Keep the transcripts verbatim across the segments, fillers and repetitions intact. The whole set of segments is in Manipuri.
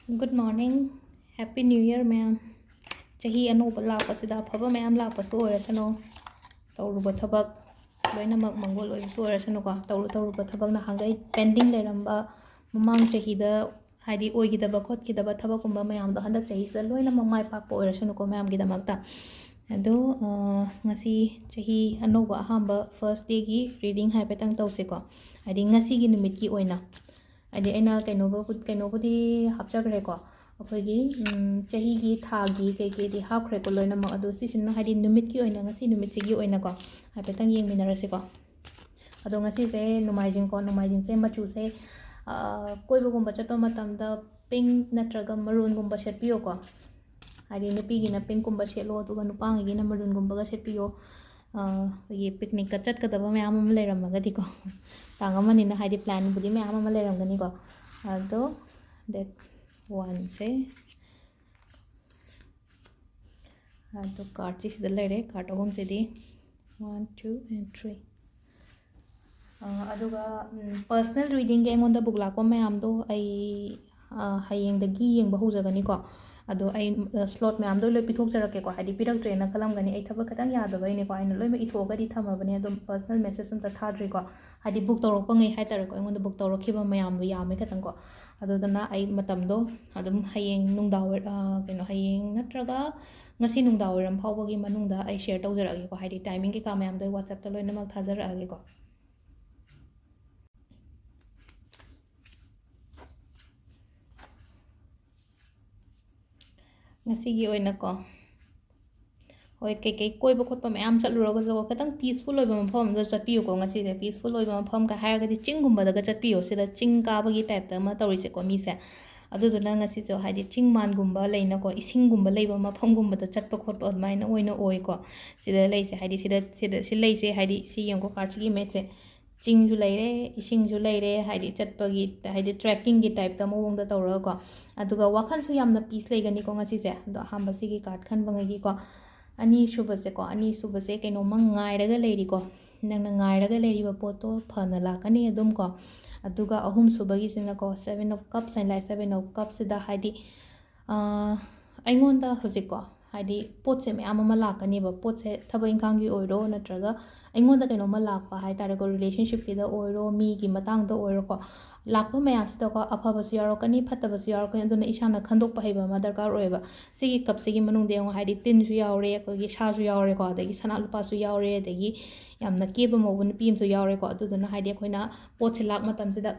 Good morning, Happy New Year ꯃꯌꯥꯝ꯫ ꯆꯍꯤ ꯑꯅꯧꯕ ꯂꯥꯛꯄꯁꯤꯗ ꯑꯐꯕ ꯃꯌꯥꯝ ꯂꯥꯛꯄꯁꯨ ꯑꯣꯏꯔꯁꯅꯨ, ꯇꯧꯔꯨꯕ ꯊꯕꯛ ꯂꯣꯏꯅꯃꯛ ꯃꯪꯒꯣꯜ ꯑꯣꯏꯕꯁꯨ ꯑꯣꯏꯔꯁꯅꯨꯀꯣ꯫ ꯇꯧꯔꯨ ꯇꯧꯔꯨꯕ ꯊꯕꯛ ꯅꯍꯥꯟꯈꯩ pending ꯂꯩꯔꯝꯕ, ꯃꯃꯥꯡ ꯆꯍꯤꯗ ꯍꯥꯏꯗꯤ ꯑꯣꯏꯈꯤꯗꯕ ꯈꯣꯠꯈꯤꯗꯕ ꯊꯕꯛꯀꯨꯝꯕ ꯃꯌꯥꯝꯗꯣ ꯍꯟꯗꯛ ꯆꯍꯤꯁꯤꯗ ꯂꯣꯏꯅꯃꯛ ꯃꯥꯏ ꯄꯥꯛꯄ ꯑꯣꯏꯔꯁꯅꯨꯀꯣ ꯃꯌꯥꯝꯒꯤꯗꯃꯛꯇ꯫ ꯑꯗꯣ, ꯑ, ꯉꯁꯤ ꯆꯍꯤ ꯑꯅꯧꯕ ꯑꯍꯥꯟꯕ first dayꯒꯤ reading ꯍꯥꯏꯐꯦꯠꯇꯪ ꯇꯧꯁꯦꯀꯣ꯫ ꯍꯥꯏꯗꯤ ꯉꯁꯤꯒꯤ ꯅꯨꯃꯤꯠꯀꯤ ꯑꯣꯏꯅ꯫ ꯍꯥꯏꯗꯤ ꯑꯩꯅ ꯀꯩꯅꯣꯕꯨ-, ꯀꯩꯅꯣꯕꯨꯗꯤ ꯍꯥꯞꯆꯈ꯭ꯔꯦꯀꯣ꯫ ꯑꯩꯈꯣꯏꯒꯤ, ꯎꯝ, ꯆꯍꯤꯒꯤ, ꯊꯥꯒꯤ ꯀꯩꯀꯩꯗꯤ ꯍꯥꯞꯈ꯭ꯔꯦꯀꯣ ꯂꯣꯏꯅꯃꯛ꯫ ꯑꯗꯣ ꯁꯤꯁꯤꯅ ꯍꯥꯏꯗꯤ ꯅꯨꯃꯤꯠꯀꯤ ꯑꯣꯏꯅ, ꯉꯁꯤ ꯅꯨꯃꯤꯠꯁꯤꯒꯤ ꯑꯣꯏꯅꯀꯣ, ꯍꯥꯏꯐꯦꯠꯇꯪ ꯌꯦꯡꯃꯤꯟꯅꯔꯁꯤꯀꯣ꯫ ꯑꯗꯣ ꯉꯁꯤꯁꯦ ꯅꯣꯡꯃꯥꯏꯖꯤꯡꯀꯣ, ꯅꯣꯡꯃꯥꯏꯖꯤꯡꯁꯦ ꯃꯆꯨꯁꯦ, ꯑ, ꯀꯣꯏꯕꯒꯨꯝꯕ ꯆꯠꯄ ꯃꯇꯝꯗ pink ꯅꯠꯇ꯭ꯔꯒ maroonꯒꯨꯝꯕ ꯁꯦꯠꯄꯤꯌꯣꯀꯣ꯫ ꯍꯥꯏꯗꯤ ꯅꯨꯄꯤꯒꯤꯅ pinkꯀꯨꯝꯕ ꯁꯦꯠꯂꯣ, ꯑꯗꯨꯒ ꯅꯨꯄꯥꯉꯩꯒꯤꯅ maroonꯒꯨꯝꯕꯒ ꯁꯦꯠꯄꯤꯌꯣ꯫ ꯑ, ꯑꯩꯈꯣꯏꯒꯤ picnicꯀ ꯆꯠꯀꯗꯕ ꯃꯌꯥꯝ ꯑꯃ ꯂꯩꯔꯝꯃꯒꯗꯤꯀꯣ꯫ ꯇꯥꯡ ꯑꯃꯅꯤꯅ ꯍꯥꯏꯗꯤ planꯕꯨꯗꯤ ꯃꯌꯥꯝ ꯑꯃ ꯂꯩꯔꯝꯒꯅꯤꯀꯣ꯫ ꯑꯗꯣ date oneꯁꯦ, ꯑꯗꯣ cardꯁꯤ ꯁꯤꯗ ꯂꯩꯔꯦ, card ꯑꯍꯨꯝꯁꯤꯗꯤ꯫ One, two and three꯫ ꯑ, ꯑꯗꯨꯒ, ꯎꯝ, personal readingꯒꯤ ꯑꯩꯉꯣꯟꯗ book ꯂꯥꯛꯄ ꯃꯌꯥꯝꯗꯣ ꯑꯩ, ꯑ, ꯍꯌꯦꯡꯗꯒꯤ ꯌꯦꯡꯕ ꯍꯧꯖꯒꯅꯤꯀꯣ꯫ ꯑꯗꯣ ꯑꯩ, ꯑ, slot ꯃꯌꯥꯝꯗꯣ ꯂꯣꯏ ꯄꯤꯊꯣꯛꯆꯔꯛꯀꯦꯀꯣ, ꯍꯥꯏꯗꯤ ꯄꯤꯔꯛꯇ꯭ꯔꯦꯅ ꯈꯜꯂꯝꯒꯅꯤ꯫ ꯑꯩ ꯊꯕꯛ ꯈꯤꯇꯪ ꯌꯥꯗꯕꯩꯅꯦꯀꯣ, ꯑꯩꯅ ꯂꯣꯏꯅꯃꯛ ꯏꯊꯣꯛꯑꯒꯗꯤ ꯊꯝꯃꯕꯅꯦ, ꯑꯗꯨꯝ personal message ꯑꯝꯇ ꯊꯥꯗ꯭ꯔꯤꯀꯣ꯫ ꯍꯥꯏꯗꯤ book ꯇꯧꯔꯛꯄꯉꯩ ꯍꯥꯏꯇꯥꯔꯦꯀꯣ, ꯑꯩꯉꯣꯟꯗ book ꯇꯧꯔꯛꯈꯤꯕ ꯃꯌꯥꯝꯗꯣ ꯌꯥꯝꯃꯦ ꯈꯤꯇꯪꯀꯣ꯫ ꯑꯗꯨꯗꯨꯅ ꯑꯩ ꯃꯇꯝꯗꯣ ꯑꯗꯨꯝ ꯍꯌꯦꯡ ꯅꯨꯡꯗꯥꯡ ꯋꯥꯏ-, ꯑ, ꯀꯩꯅꯣ, ꯍꯌꯦꯡ ꯅꯠꯇ꯭ꯔꯒ ꯉꯁꯤ ꯅꯨꯡꯗꯥꯡ ꯋꯥꯏꯔꯝ ꯐꯥꯎꯕꯒꯤ ꯃꯅꯨꯡꯗ ꯑꯩ share ꯇꯧꯖꯔꯛꯑꯒꯦꯀꯣ, ꯍꯥꯏꯗꯤ timing ꯀꯩꯀꯥ ꯃꯌꯥꯝꯗꯣ ꯑꯩ WhatsAppꯇ ꯂꯣꯏꯅꯃꯛ ꯊꯥꯖꯔꯛꯑꯒꯦꯀꯣ꯫ ꯉꯁꯤꯒꯤ ꯑꯣꯏꯅꯀꯣ, ꯍꯣꯏ, ꯀꯩꯀꯩ ꯀꯣꯏꯕ ꯈꯣꯠꯄ ꯃꯌꯥꯝ ꯆꯠꯂꯨꯔꯒꯁꯨ ꯈꯤꯇꯪ peaceful ꯑꯣꯏꯕ ꯃꯐꯝ ꯑꯃꯗ ꯆꯠꯄꯤꯌꯨꯀꯣ꯫ ꯉꯁꯤꯁꯦ peaceful ꯑꯣꯏꯕ ꯃꯐꯝꯒ ꯍꯥꯏꯔꯒꯗꯤ ꯆꯤꯡꯒꯨꯝꯕꯗꯒ ꯆꯠꯄꯤꯌꯣ꯫ ꯁꯤꯗ ꯆꯤꯡ ꯀꯥꯕꯒꯤ typeꯇ ꯑꯃ ꯇꯧꯔꯤꯁꯦꯀꯣ ꯃꯤꯁꯦ꯫ ꯑꯗꯨꯗꯨꯅ ꯉꯁꯤꯁꯨ ꯍꯥꯏꯗꯤ ꯆꯤꯡ ꯃꯥꯟꯒꯨꯝꯕ ꯂꯩꯅꯀꯣ, ꯏꯁꯤꯡꯒꯨꯝꯕ ꯂꯩꯕ ꯃꯐꯝꯒꯨꯝꯕꯗ ꯆꯠꯄ ꯈꯣꯠꯄ ꯑꯗꯨꯃꯥꯏꯅ ꯑꯣꯏꯅ ꯑꯣꯏꯀꯣ꯫ ꯁꯤꯗ ꯂꯩꯁꯦ, ꯍꯥꯏꯗꯤ ꯁꯤꯗ, ꯁꯤꯗ, ꯁꯤ ꯂꯩꯁꯦ, ꯍꯥꯏꯗꯤ ꯁꯤ ꯌꯦꯡꯉꯨꯀꯣ, cardꯁꯤꯒꯤ imageꯁꯦ꯫ ꯆꯤꯡꯁꯨ ꯂꯩꯔꯦ, ꯏꯁꯤꯡꯁꯨ ꯂꯩꯔꯦ, ꯍꯥꯏꯗꯤ ꯆꯠꯄꯒꯤ, ꯍꯥꯏꯗꯤ trekkingꯒꯤ typeꯇ ꯃꯑꯣꯡꯗ ꯇꯧꯔꯒꯀꯣ꯫ ꯑꯗꯨꯒ ꯋꯥꯈꯜꯁꯨ ꯌꯥꯝꯅ peace ꯂꯩꯒꯅꯤꯀꯣ ꯉꯁꯤꯁꯦ꯫ ꯑꯗꯣ ꯑꯍꯥꯟꯕ ꯁꯤꯒꯤ card ꯈꯟꯕꯉꯩꯒꯤꯀꯣ꯫ ꯑꯅꯤꯁꯨꯕꯁꯦꯀꯣ, ꯑꯅꯤꯁꯨꯕꯁꯦ ꯀꯩꯅꯣꯝꯃ ꯉꯥꯏꯔꯒ ꯂꯩꯔꯤꯀꯣ꯫ ꯅꯪꯅ ꯉꯥꯏꯔꯒ ꯂꯩꯔꯤꯕ ꯄꯣꯠꯇꯣ ꯐꯅ ꯂꯥꯛꯀꯅꯤ ꯑꯗꯨꯝ ꯀꯣ꯫ ꯑꯗꯨꯒ ꯑꯍꯨꯝꯁꯨꯕꯒꯤꯁꯤꯅꯀꯣ, Seven of Cups ꯍꯥꯏꯅ ꯂꯥꯛꯑꯦ꯫ Seven of Cupꯁꯤꯗ ꯍꯥꯏꯗꯤ, ꯑꯥ, ꯑꯩꯉꯣꯟꯗ ꯍꯧꯖꯤꯛꯀꯣ, ꯍꯥꯏꯗꯤ ꯄꯣꯠꯁꯦ ꯃꯌꯥꯝ ꯑꯃ ꯂꯥꯛꯀꯅꯦꯕ꯫ ꯄꯣꯠꯁꯦ ꯊꯕꯛ ꯏꯪꯈꯥꯡꯒꯤ ꯑꯣꯏꯔꯣ, ꯅꯠꯇ꯭ꯔꯒ ꯑꯩꯉꯣꯟꯗ ꯀꯩꯅꯣꯝꯃ ꯂꯥꯛꯄ ꯍꯥꯏ ꯇꯥꯔꯦꯀꯣ, relationshipꯀꯤꯗ ꯑꯣꯏꯔꯣ, ꯃꯤꯒꯤ ꯃꯇꯥꯡꯗ ꯑꯣꯏꯔꯣꯀꯣ, ꯂꯥꯛꯄ ꯃꯌꯥꯝꯁꯤꯗꯀꯣ ꯑꯐꯕꯁꯨ ꯌꯥꯎꯔꯛꯀꯅꯤ, ꯐꯠꯇꯕꯁꯨ ꯌꯥꯎꯔꯛꯀꯅꯤ꯫ ꯑꯗꯨꯅ ꯏꯁꯥꯅ ꯈꯟꯗꯣꯛꯄ ꯍꯩꯕ ꯑꯃ ꯗꯔꯀꯥꯔ ꯑꯣꯏꯌꯦꯕ꯫ ꯁꯤꯒꯤ cupꯁꯤꯒꯤ ꯃꯅꯨꯡꯗ ꯌꯦꯡꯉꯣ, ꯍꯥꯏꯗꯤ ꯇꯤꯟꯁꯨ ꯌꯥꯎꯔꯦ, ꯑꯩꯈꯣꯏꯒꯤ ꯁꯥꯁꯨ ꯌꯥꯎꯔꯦꯀꯣ, ꯑꯗꯒꯤ ꯁꯅꯥ ꯂꯨꯄꯥꯁꯨ ꯌꯥꯎꯔꯦ, ꯑꯗꯒꯤ ꯌꯥꯝꯅ ꯀꯦꯕ ꯃꯧꯕ ꯅꯨꯄꯤ ꯑꯃꯁꯨ ꯌꯥꯎꯔꯦꯀꯣ꯫ ꯑꯗꯨꯗꯨꯅ ꯍꯥꯏꯗꯤ ꯑꯩꯈꯣꯏꯅ ꯄꯣꯠꯁꯦ ꯂꯥꯛ ꯃꯇꯝꯁꯤꯗ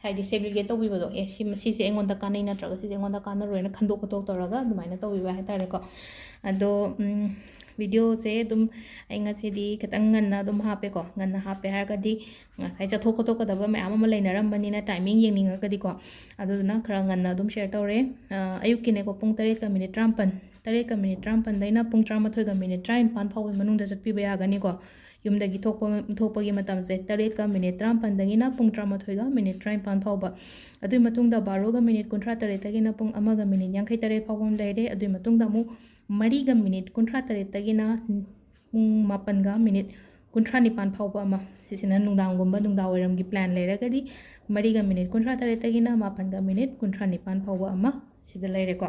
ꯍꯥꯏꯗꯤ segregate ꯇꯧꯕꯤꯕꯗꯣ, ꯑꯦ, ꯁꯤ, ꯁꯤꯁꯦ ꯑꯩꯉꯣꯟꯗ ꯀꯥꯟꯅꯩ ꯅꯠꯇ꯭ꯔꯒ ꯁꯤꯁꯦ ꯑꯩꯉꯣꯟꯗ ꯀꯥꯟꯅꯔꯣꯏꯅ ꯈꯟꯗꯣꯛ ꯈꯣꯠꯇꯣꯛ ꯇꯧꯔꯒ ꯑꯗꯨꯃꯥꯏꯅ ꯇꯧꯕꯤꯕ ꯍꯥꯏ ꯇꯥꯔꯦꯀꯣ꯫ ꯑꯗꯣ, ꯎꯝ, videoꯁꯦ ꯑꯗꯨꯝ ꯑꯩ ꯉꯁꯤꯗꯤ ꯈꯤꯇꯪ ꯉꯟꯅ ꯑꯗꯨꯝ ꯍꯥꯞꯄꯦꯀꯣ꯫ ꯉꯟꯅ ꯍꯥꯞꯄꯦ ꯍꯥꯏꯔꯒꯗꯤ ꯉꯁꯥꯏ ꯆꯠꯊꯣꯛ ꯈꯣꯠꯇꯣꯛꯀꯗꯕ ꯃꯌꯥꯝ ꯑꯃ ꯂꯩꯅꯔꯝꯕꯅꯤꯅ timing ꯌꯦꯡꯅꯤꯡꯉꯒꯗꯤꯀꯣ꯫ ꯑꯗꯨꯗꯨꯅ ꯈꯔ ꯉꯟꯅ ꯑꯗꯨꯝ share ꯇꯧꯔꯦ꯫ ꯑ, ꯑꯌꯨꯛꯀꯤꯅꯦꯀꯣ, ꯄꯨꯡ ꯇꯔꯦꯠꯀ minute ꯇꯔꯥꯃꯥꯄꯟ, ꯇꯔꯦꯠꯀ minute ꯇꯔꯥꯃꯥꯄꯟꯗꯩꯅ ꯄꯨꯡ ꯇꯔꯥꯃꯥꯊꯣꯏꯒ minute ꯇꯔꯥꯅꯤꯄꯥꯟ ꯐꯥꯎꯕꯒꯤ ꯃꯅꯨꯡꯗ ꯆꯠꯄꯤꯕ ꯌꯥꯒꯅꯤꯀꯣ꯫ ꯌꯨꯝꯗꯒꯤ ꯊꯣꯛꯄ, ꯊꯣꯛꯄꯒꯤ ꯃꯇꯝꯁꯦ ꯇꯔꯦꯠꯀ minute ꯇꯔꯥꯃꯥꯄꯟꯗꯒꯤꯅ ꯄꯨꯡ ꯇꯔꯥꯃꯥꯊꯣꯏꯒ minute ꯇꯔꯥꯅꯤꯄꯥꯟ ꯐꯥꯎꯕ꯫ ꯑꯗꯨꯒꯤ ꯃꯇꯨꯡꯗ ꯕꯥꯔꯣꯒ minute ꯀꯨꯟꯊ꯭ꯔꯥ ꯇꯔꯦꯠꯇꯒꯤꯅ ꯄꯨꯡ ꯑꯃꯒ minute ꯌꯥꯡꯈꯩ ꯇꯔꯦꯠ ꯐꯥꯎꯕ ꯑꯃ ꯂꯩꯔꯦ꯫ ꯑꯗꯨꯒꯤ ꯃꯇꯨꯡꯗ ꯑꯃꯨꯛ ꯃꯔꯤꯒ minute ꯀꯨꯟꯊ꯭ꯔꯥ ꯇꯔꯦꯠꯇꯒꯤꯅ ꯄꯨꯡ ꯃꯥꯄꯟꯒ minute ꯀꯨꯟꯊ꯭ꯔꯥ ꯅꯤꯄꯥꯟ ꯐꯥꯎꯕ ꯑꯃ꯫ ꯁꯤꯁꯤꯅ ꯅꯨꯡꯗꯥꯡꯒꯨꯝꯕ, ꯅꯨꯡꯗꯥꯡ ꯋꯥꯏꯔꯝꯒꯤ plan ꯂꯩꯔꯒꯗꯤ ꯃꯔꯤꯒ minute ꯀꯨꯟꯊ꯭ꯔꯥ ꯇꯔꯦꯠꯇꯒꯤꯅ ꯃꯥꯄꯟꯒ minute ꯀꯨꯟꯊ꯭ꯔꯥ ꯅꯤꯄꯥꯟ ꯐꯥꯎꯕ ꯑꯃ ꯁꯤꯗ ꯂꯩꯔꯦꯀꯣ꯫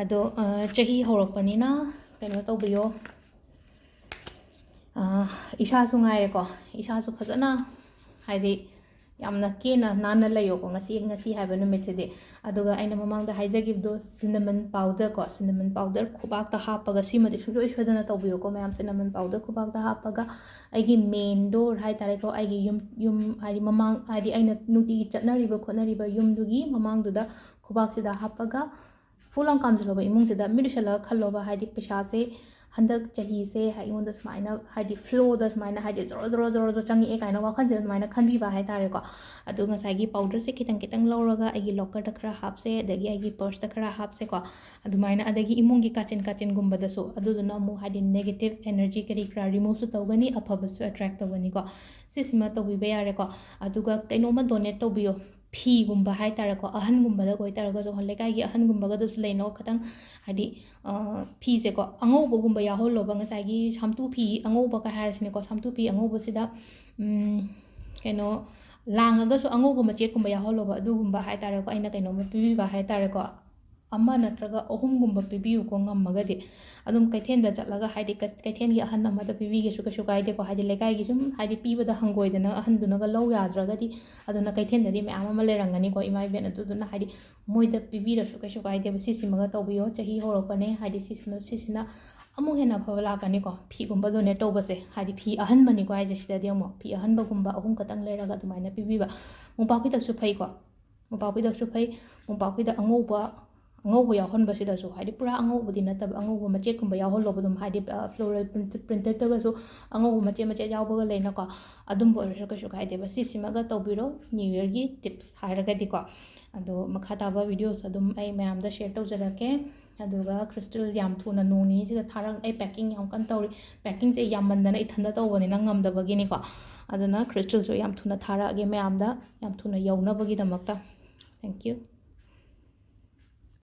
ꯑꯗꯣ, ꯑ, ꯆꯍꯤ ꯍꯧꯔꯛꯄꯅꯤꯅ ꯀꯩꯅꯣ ꯇꯧꯕꯤꯌꯣ꯫ ꯑ, ꯏꯁꯥꯁꯨ ꯉꯥꯏꯔꯦꯀꯣ, ꯏꯁꯥꯁꯨ ꯐꯖꯅ ꯍꯥꯏꯗꯤ ꯌꯥꯝꯅ ꯀꯦꯅ ꯅꯥꯟꯅ ꯂꯩꯌꯣꯀꯣ ꯉꯁꯤ, ꯉꯁꯤ ꯍꯥꯏꯕ ꯅꯨꯃꯤꯠꯁꯤꯗꯤ꯫ ꯑꯗꯨꯒ ꯑꯩꯅ ꯃꯃꯥꯡꯗ ꯍꯥꯏꯖꯈꯤꯕꯗꯣ, cinnamon powder ꯀꯣ, cinnamon powder ꯈꯨꯕꯥꯛꯇ ꯍꯥꯞꯄꯒ, ꯁꯤꯃꯗꯤ ꯁꯨꯡꯁꯣꯏ ꯁꯣꯏꯗꯅ ꯇꯧꯕꯤꯌꯨꯀꯣ ꯃꯌꯥꯝ, cinnamon powder ꯈꯨꯕꯥꯛꯇ ꯍꯥꯞꯄꯒ ꯑꯩꯒꯤ main door ꯍꯥꯏ ꯇꯥꯔꯦꯀꯣ, ꯑꯩꯒꯤ ꯌꯨꯝ, ꯌꯨꯝ ꯍꯥꯏꯗꯤ ꯃꯃꯥꯡ, ꯍꯥꯏꯗꯤ ꯑꯩꯅ ꯅꯨꯡꯇꯤꯒꯤ ꯆꯠꯅꯔꯤꯕ ꯈꯣꯠꯅꯔꯤꯕ ꯌꯨꯝꯗꯨꯒꯤ ꯃꯃꯥꯡꯗꯨꯗ ꯈꯨꯕꯥꯛꯁꯤꯗ ꯍꯥꯞꯄꯒ full on ꯀꯥꯝꯁꯤꯜꯂꯣꯕ ꯏꯃꯨꯡꯁꯤꯗ꯫ ꯃꯤꯠ ꯎꯏꯁꯤꯜꯂꯒ ꯈꯜꯂꯣꯕ, ꯍꯥꯏꯗꯤ ꯄꯩꯁꯥꯁꯦ ꯍꯟꯗꯛ ꯆꯍꯤꯁꯦ ꯑꯩꯉꯣꯟꯗ ꯁꯨꯃꯥꯏꯅ, ꯍꯥꯏꯗꯤ flowꯗ ꯁꯨꯃꯥꯏꯅ, ꯍꯥꯏꯗꯤ ꯖꯣꯔꯣ ꯖꯣꯔꯣ ꯖꯣꯔꯣ ꯖꯣꯔꯣ ꯆꯪꯉꯛꯑꯦ ꯀꯥꯏꯅ ꯋꯥꯈꯜꯁꯤꯗ ꯑꯗꯨꯃꯥꯏꯅ ꯈꯟꯕꯤꯕ ꯍꯥꯏ ꯇꯥꯔꯦꯀꯣ꯫ ꯑꯗꯨ ꯉꯁꯥꯏꯒꯤ powderꯁꯦ ꯈꯤꯇꯪ ꯈꯤꯇꯪ ꯂꯧꯔꯒ ꯑꯩꯒꯤ lockerꯗ ꯈꯔ ꯍꯥꯞꯁꯦ, ꯑꯗꯒꯤ ꯑꯩꯒꯤ purseꯇ ꯈꯔ ꯍꯥꯞꯁꯦꯀꯣ꯫ ꯑꯗꯨꯃꯥꯏꯅ, ꯑꯗꯒꯤ ꯏꯃꯨꯡꯒꯤ ꯀꯥꯆꯤꯟ ꯀꯥꯆꯤꯟꯒꯨꯝꯕꯗꯁꯨ, ꯑꯗꯨꯗꯨꯅ ꯑꯃꯨꯛ ꯍꯥꯏꯗꯤ negative energy ꯀꯔꯤ ꯀꯔꯥ removeꯁꯨ ꯇꯧꯒꯅꯤ, ꯑꯐꯕꯁꯨ attract ꯇꯧꯒꯅꯤꯀꯣ꯫ ꯁꯤꯁꯤꯃ ꯇꯧꯕꯤꯕ ꯌꯥꯔꯦꯀꯣ꯫ ꯑꯗꯨꯒ ꯀꯩꯅꯣꯝꯃ donate ꯇꯧꯕꯤꯌꯣ꯫ ꯐꯤꯒꯨꯝꯕ ꯍꯥꯏ ꯇꯥꯔꯦꯀꯣ, ꯑꯍꯟꯒꯨꯝꯕꯗ ꯑꯣꯏ ꯇꯥꯔꯒꯁꯨ, ꯂꯩꯀꯥꯏꯒꯤ ꯑꯍꯟꯒꯨꯝꯕꯒꯗꯁꯨ ꯂꯩꯅꯣ ꯈꯤꯇꯪ, ꯍꯥꯏꯗꯤ, ꯑ, ꯐꯤꯁꯦꯀꯣ, ꯑꯉꯧꯕꯒ ꯍꯥꯏꯔꯁꯤꯅꯦꯀꯣ, ꯁꯥꯝꯇꯨ ꯐꯤ ꯑꯉꯧꯕꯁꯤꯗ, ꯎꯝ, ꯀꯩꯅꯣ, ꯂꯥꯡꯉꯒꯁꯨ ꯑꯉꯧꯕ ꯃꯆꯦꯠꯀꯨꯝꯕ ꯌꯥꯎꯍꯜꯂꯣꯕ꯫ ꯑꯗꯨꯒꯨꯝꯕ ꯍꯥꯏ ꯇꯥꯔꯦꯀꯣ, ꯑꯩꯅ ꯀꯩꯅꯣꯝꯃ ꯄꯤꯕꯤꯕ ꯍꯥꯏ ꯇꯥꯔꯦꯀꯣ, ꯑꯃ ꯅꯠꯇ꯭ꯔꯒ ꯑꯍꯨꯝꯒꯨꯝꯕ ꯄꯤꯕꯤꯌꯨꯀꯣ, ꯉꯝꯃꯒꯗꯤ꯫ ꯑꯗꯨꯝ ꯀꯩꯊꯦꯜꯗ ꯆꯠꯂꯒ, ꯍꯥꯏꯗꯤ, ꯀꯩ-, ꯀꯩꯊꯦꯜꯒꯤ ꯑꯍꯟ ꯑꯃꯗ ꯄꯤꯕꯤꯒꯦꯁꯨ ꯀꯩꯁꯨ ꯀꯥꯏꯗꯦꯀꯣ, ꯍꯥꯏꯗꯤ, ꯂꯩꯀꯥꯏꯒꯤ ꯁꯨꯝ, ꯍꯥꯏꯗꯤ, ꯄꯤꯕꯗ ꯍꯪꯒꯣꯏꯗꯅ ꯑꯍꯟꯗꯨꯅꯒ ꯂꯧ ꯌꯥꯗ꯭ꯔꯒꯗꯤ, ꯑꯗꯨꯅ ꯀꯩꯊꯦꯜꯗꯗꯤ ꯃꯌꯥꯝ ꯑꯃ ꯂꯩꯔꯝꯒꯅꯤꯀꯣ, ꯏꯃꯥ ꯏꯕꯦꯟ, ꯑꯗꯨꯗꯨꯅ, ꯍꯥꯏꯗꯤ, ꯃꯣꯏꯗ ꯄꯤꯕꯤꯔꯁꯨ ꯀꯩꯁꯨ ꯀꯥꯏꯗꯦꯕ꯫ ꯁꯤꯁꯤꯃꯒ ꯇꯧꯕꯤꯌꯣ, ꯆꯍꯤ ꯍꯧꯔꯛꯄꯅꯦ, ꯍꯥꯏꯗꯤ, ꯁꯤꯁꯤꯅ, ꯁꯤꯁꯤꯅ ꯑꯃꯨꯛ ꯍꯦꯟꯅ ꯑꯐꯕ ꯂꯥꯛꯀꯅꯤꯀꯣ, ꯐꯤꯒꯨꯝꯕ donate ꯇꯧꯕꯁꯦ, ꯍꯥꯏꯗꯤ, ꯐꯤ ꯑꯍꯟꯕꯅꯤꯀꯣ ꯍꯥꯏꯁꯦ, ꯁꯤꯗꯗꯤ ꯑꯃꯨꯛ ꯐꯤ ꯑꯍꯟꯕꯒꯨꯝꯕ ꯑꯍꯨꯝ ꯈꯛꯇꯪ ꯂꯩꯔꯒ ꯑꯗꯨꯃꯥꯏꯅ ꯄꯤꯕꯤꯕ꯫ ꯃꯣꯝꯄꯥꯛ ꯐꯤꯗꯛꯁꯨ ꯐꯩꯀꯣ, ꯃꯣꯝꯄꯥꯛ ꯐꯤꯗꯛꯁꯨ ꯐꯩ꯫ ꯃꯣꯝꯄꯥꯛ ꯐꯤꯗꯛ ꯑꯉꯧꯕ, ꯑꯉꯧꯕ ꯌꯥꯎꯍꯟꯕꯁꯤꯗꯁꯨ, ꯍꯥꯏꯗꯤ, ꯄꯨꯔꯥ ꯑꯉꯧꯕꯗꯤ ꯅꯠꯇꯕ, ꯑꯉꯧꯕ ꯃꯆꯦꯠꯀꯨꯝꯕ ꯌꯥꯎꯍꯜꯂꯣꯕ ꯑꯗꯨꯝ, ꯍꯥꯏꯗꯤ, ꯑ, floral print-, printedꯇꯒꯁꯨ ꯑꯉꯧꯕ ꯃꯆꯦꯠ ꯃꯆꯦꯠ ꯌꯥꯎꯕꯒ ꯂꯩꯅꯀꯣ, ꯑꯗꯨꯝꯕ ꯑꯣꯏꯔꯁꯨ ꯀꯩꯁꯨ ꯀꯥꯏꯗꯦꯕ꯫ ꯁꯤꯁꯤꯃꯒ ꯇꯧꯕꯤꯔꯣ, New Yearꯒꯤ tips ꯍꯥꯏꯔꯒꯗꯤꯀꯣ꯫ ꯑꯗꯣ ꯃꯈꯥ ꯇꯥꯕ videoꯁ ꯑꯗꯨꯝ ꯑꯩ ꯃꯌꯥꯝꯗ share ꯇꯧꯖꯔꯛꯀꯦ꯫ ꯑꯗꯨꯒ crystal ꯌꯥꯝ ꯊꯨꯅ ꯅꯣꯡ ꯅꯤꯅꯤꯁꯤꯗ ꯊꯥꯔꯛ-, ꯑꯩ packing ꯌꯥꯝ ꯀꯟꯅ ꯇꯧꯔꯤ꯫ Packingꯁꯦ ꯌꯥꯝꯃꯟꯗꯅ ꯏꯊꯟꯗ ꯇꯧꯕꯅꯤꯅ ꯉꯝꯗꯕꯒꯤꯅꯤꯀꯣ꯫ ꯑꯗꯨꯅ crystalꯁꯨ ꯌꯥꯝ ꯊꯨꯅ ꯊꯥꯔꯛꯑꯒꯦ ꯃꯌꯥꯝꯗ, ꯌꯥꯝ ꯊꯨꯅ ꯌꯧꯅꯕꯒꯤꯗꯃꯛꯇ꯫ Thank you꯫